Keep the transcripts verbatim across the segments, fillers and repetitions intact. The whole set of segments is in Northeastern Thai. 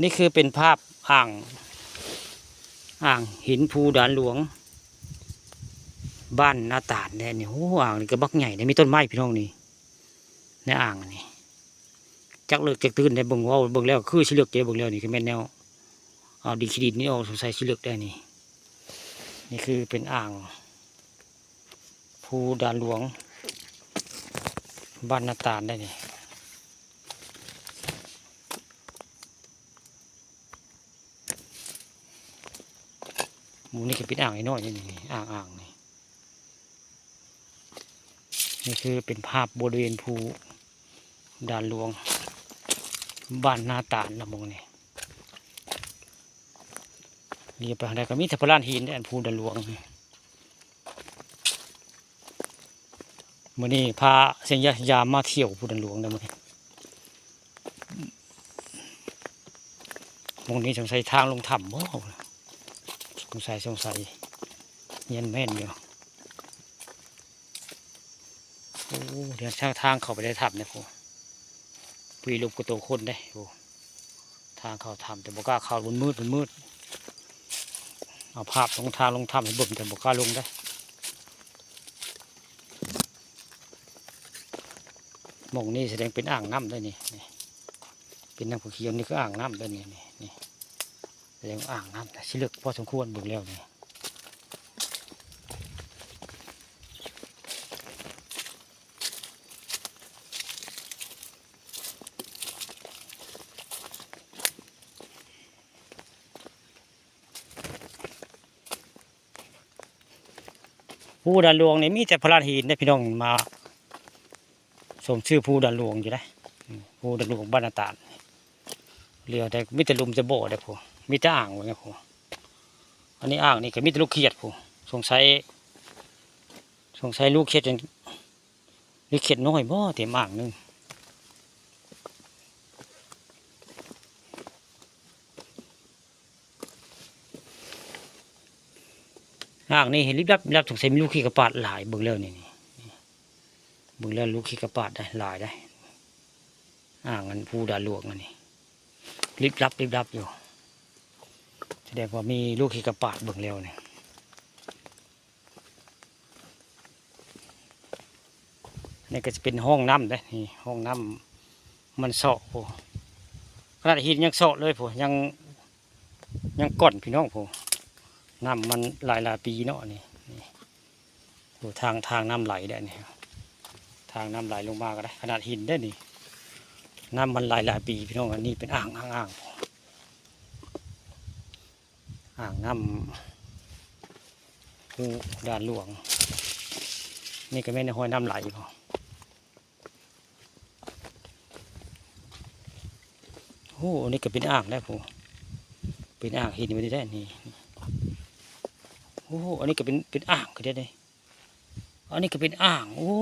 นี่คือเป็นภาพอ่าง อ่างหินภูด่านหลวง บ้านนาตาดแน่นี่ โอ้ อ่างนี่ก็บักใหญ่นะ มีต้นไม้พี่น้องนี่ ในอ่างนี่ จักเลิกจักตื่นได้ เบิ่งเว้าเบิ่งแล้วคือสิเลิกเด้ เบิ่งแล้วนี่ก็แม่นแนว เอาดินขี้ดินนี่ออก สงสัยสิเลิกได้นี่ นี่คือเป็นอ่าง ภูด่านหลวง บ้านนาตาดได้นี่ หมู่นี่ก็เป็นอ่างน้อยๆนี่ นี่ อ่าง อ่างนี่ นี่คือเป็นภาพบริเวณภูด่านหลวง บ้านนาตาดนะหมู่นี่ เลี้ยวไปทางใดก็มีแต่พลานหินเด้ อันภูด่านหลวงนี่ มื้อนี้พาเซียนยะยามมาเที่ยวภูด่านหลวงเด้อมื้อนี้ หม่องนี้สงสัยทางลงถ้ำบ่ สงสัย สงสัย เนียนแม่นอยู่ โอ้ เดี๋ยวทาง ทางเข้าไปในถ้ำเนี่ย โอ้ ปีลุกกว่าตัวคนเด้ โอ้ ทางเข้าถ้ำ แต่บ่กล้าเข้า มันมืด มันมืด เอาภาพลงทางลงถ้ำให้เบิ่ง แต่บ่กล้าลงเด้ หม่องนี้แสดงเป็นอ่างน้ำได้นี่ นี่ เป็นน้ำเขียวๆ นี่คืออ่างน้ำได้นี่ นี่ นี่ แสดงว่าอ่างน้ำ แต่สิลึกพอสมควรเบิ่งแล้วนี่ ภูด่านหลวงนี่มีแต่พลานหินเด้อพี่น้อง มาสมชื่อภูด่านหลวงอยู่เด้อ อืม ภูด่านหลวงบ้านนาตาด เลี้ยวได้มีแต่หลุมแต่บ่อเด้อพู้น มีแต่อ่างไว้นะพู้น อันนี้อ่างนี่ก็มีแต่ลูกเขียดพู้น สงสัย สงสัยลูกเขียดจั่ง ลูกเขียดน้อยบ่ เต็มอ่างหนึ่ง อ่างนี่เห็นลิบลับลิบลับ สงสัยมีลูกขี้กะปาดหลาย เบิ่งแล้วนี่ นี่ เบิ่งแล้วลูกขี้กะปาดได้หลายได้ อ่างอันภูด่านหลวงอันนี้ ลิบลับลิบลับอยู่ แสดงว่ามีลูกขี้กะปาด เบิ่งแล้วนี่ นี่ก็จะเป็นห้องน้ำเด้ นี่ห้องน้ำ มันเซาะพู้น ขนาดหินยังเซาะเลยพู้น ยัง ยังก่อนพี่น้องพู้น น้ำมันหลายหลายปีเนาะนี่ นี่ โอ้ ทาง ทางน้ำไหลได้นี่ ทางน้ำไหลลงมาก็ได้ ขนาดหินได้นี่ น้ำมันหลายหลายปีพี่น้อง อันนี้เป็นอ่าง อ่าง อ่าง อ่างน้ำ ภูด่านหลวง นี่ก็แม่นห้อยน้ำไหลพู้น โอ้ อันนี้ก็เป็นอ่างได้พู้น เป็นอ่างหินแบบนี้ได้นี่ โอ้ อันนี้ก็เป็น เป็นอ่างก็ได้นี่ อันนี้ก็เป็นอ่าง โอ้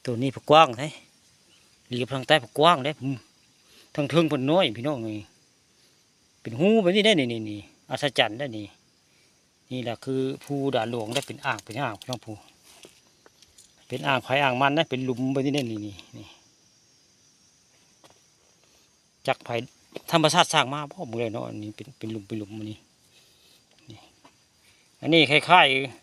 ตัวนี้พะกว้างเด้ เหลียวทางใต้พะกว้างเด้ อืม ทางเทิงเพิ่นน้อยพี่น้องเอ้ย เป็นฮูแบบนี้ได้นี่ นี่ นี่ อัศจรรย์ได้นี่ นี่แหละคือภูด่านหลวงได้ เป็นอ่าง เป็นอ่างพี่น้องพู้น เป็นอ่างไผอ่างมันได้ เป็นหลุมแบบนี้ได้นี่ นี่ นี่ จักไผธรรมชาติสร้างมาบ่ เบิ่งแล้วเนาะ อันนี้เป็น เป็นหลุม เป็นหลุมอันนี้ นี่ อันนี้คล้ายๆ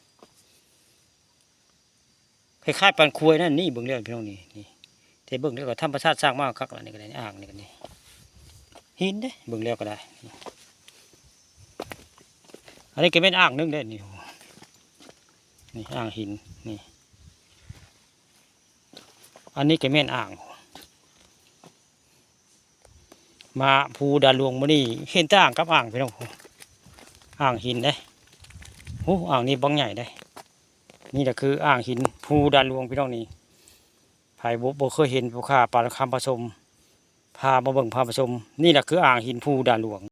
คล้ายๆ ปานควยนั่นนี่ เบิ่งแล้วพี่น้องนี่ นี่ แต่เบิ่งแล้วก็ธรรมชาติสร้างมาคักล่ะ นี่ก็ได้ อ่างนี่ก็นี่ หินเด้ เบิ่งแล้วก็ได้ อันนี้ก็แม่นอ่างหนึ่งเด้ นี่ นี่อ่างหิน นี่ อันนี้ก็แม่นอ่าง มาภูด่านหลวงมื้อนี้เห็นแต่อ่างกับอ่างพี่น้อง อ่างหินเด้ โอ้ อ่างนี้บักใหญ่เด้ นี่แหละคืออ่างหินภูด่านหลวงพี่น้องนี่ ไผบ่ บ่เคยเห็น ผู้ข้าปานคำผสม พามาเบิ่ง พามาชม นี่แหละคืออ่างหินภูด่านหลวง